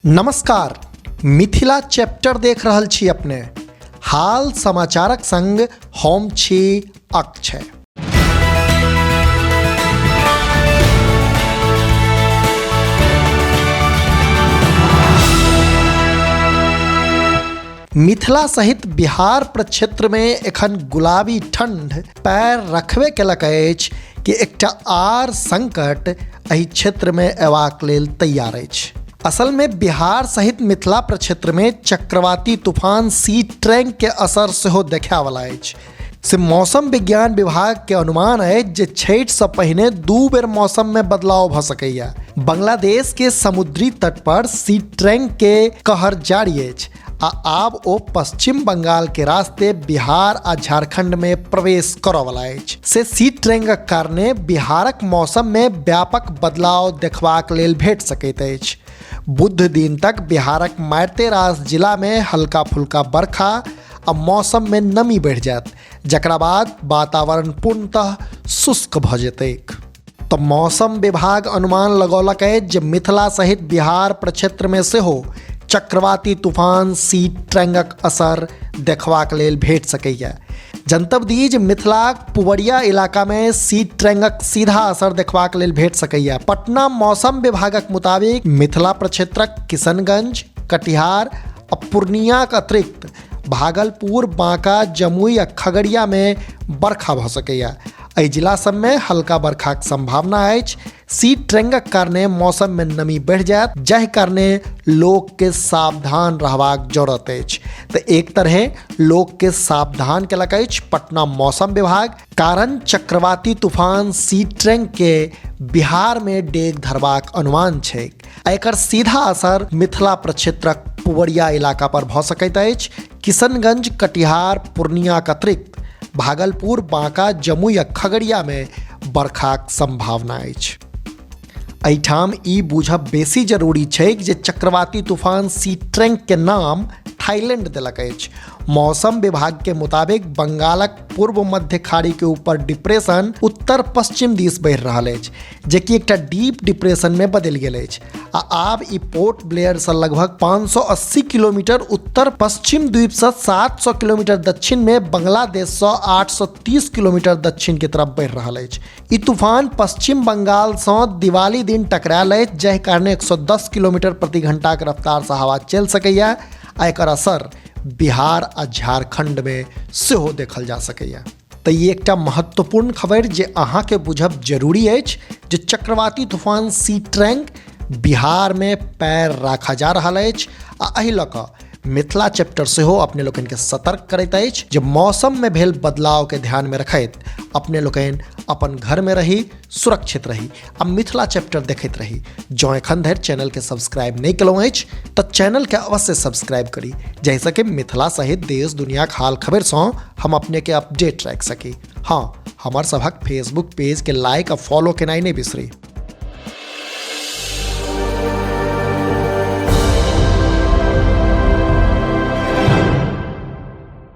नमस्कार, मिथिला चैप्टर देख रहल छी अपने। हाल समाचारक संग हम छी अक्षय। मिथिला सहित बिहार प्रक्षेत्रमे एखन गुलाबी ठंड पैर रखबे केलक अछि कि एकटा आर संकट एहि क्षेत्रमे अयबाक लेल तैयार अछि। असलमे बिहार सहित मिथिला प्रक्षेत्रमे चक्रवाती तूफान सी ट्रैंक के असर सेहो देखायवला अछि। से मौसम विज्ञान विभाग के अनुमान अछि जे छठि सँ पहिने 2 बेर मौसम में बदलाव भ सकैया। बांग्लादेश के समुद्री तट पर सी ट्रैंक के कहर जारी अछि आ आब ओ पश्चिम बंगाल के रास्ते बिहार आ झारखंड में प्रवेश करऽ वाला अछि। से सी ट्रैंकक कारणे बिहारक मौसम में व्यापक बदलाव देखबाक लेल भेट सकैत अछि। बुध दिन तक बिहारक मारिते रास जिला में हल्का फुल्का बरखा आ मौसम में नमी बढ़ि जायत, जकरा बाद वातावरण पूर्णतः शुष्क भऽ जेतैक। तऽ मौसम विभाग अनुमान लगौलक अछि जे मिथिला सहित बिहार प्रक्षेत्र में सेहो चक्रवाती तूफान सी ट्रैंगक असर देखबाक लेल भेट सकैए। जनतब दी जे मिथिलाक पुबरिया इलाका में सी ट्रैंगक सीधा असर देखबाक लेल भेट सकैए। पटना मौसम विभागक मुताबिक मिथिला प्रक्षेत्रक किशनगंज, कटिहार आ पूर्णियाक अतिरिक्त भागलपुर, बांका, जमुई आ खगड़िया में बरखा भऽ सकैए। एहि जिला सबमे हल्का बरखाक संभावना अछि। सी ट्रेंगक कारणे मौसम में नमी बढ़ि जायत, जाहि कारणे लोक के सावधान रहबाक जरूरत अछि। तऽ एक तरहे लोक के सावधान केलक अछि पटना मौसम विभाग, कारण चक्रवाती तूफान सी ट्रेंग के बिहार में डेग धरबाक अनुमान छैक। एकर सीधा असर मिथिला प्रक्षेत्रक पुबरिया इलाका पर भऽ सकैत अछि। किशनगंज, कटिहार, पूर्णियाक अतिरिक्त भागलपुर, बांका, जमुई आ खगड़िया में बरखाक संभावना अछि। एहिठाम ई बूझब बेसी जरूरी छैक जे चक्रवाती तूफान सी ट्रैंक के नाम थाईलैंड देलक अछि। मौसम विभाग के मुताबिक बंगालक पूर्व मध्य खाड़ी के ऊपर डिप्रेशन उत्तर पश्चिम दिस बढ़ि रहल अछि, जे कि एकटा डीप डिप्रेशन में बदलि गेल अछि आ आब ई पोर्ट ब्लेयर सँ लगभग 580 किलोमीटर उत्तर पश्चिम द्वीप सँ 700 किलोमीटर दक्षिण में बांग्लादेश सँ 830 किलोमीटर दक्षिण के तरफ बढ़ि रहल अछि। ई तूफान पश्चिम बंगाल सँ दिवाली दिन टकरायल अछि, जाहि कारणे 110 किलोमीटर प्रति घंटाक रफ्तार सँ हवा चलि सकैए आ एकर असर बिहार आ झारखंड में सेहो देखल जा सकैए। तऽ ई एकटा महत्वपूर्ण खबरि जे अहाँके बुझब जरूरी अछि जे चक्रवाती तूफान सी ट्रैंक बिहार में पैर राखा जा रहल अछि आ एहि लऽ कऽ मिथिला चैप्टर सेहो अपने लोकनिके सतर्क करैत अछि जे मौसम में भेल बदलाव के ध्यान में रखैत अपने लोकनि अपन घर में रही, सुरक्षित रही आ मिथिला चैप्टर देखैत रही। जँ एखन धरि चैनल के सब्सक्राइब नहि केलहुँ अछि तऽ चैनल के अवश्य सब्सक्राइब करी, जाहिसँ कि मिथिला सहित देश दुनियाक हाल खबरिसँ हम अपने के अपडेट राखि सकी। हाँ, हमर सभक फेसबुक पेज के लाइक आ फॉलो केनाइ नहि बिसरी।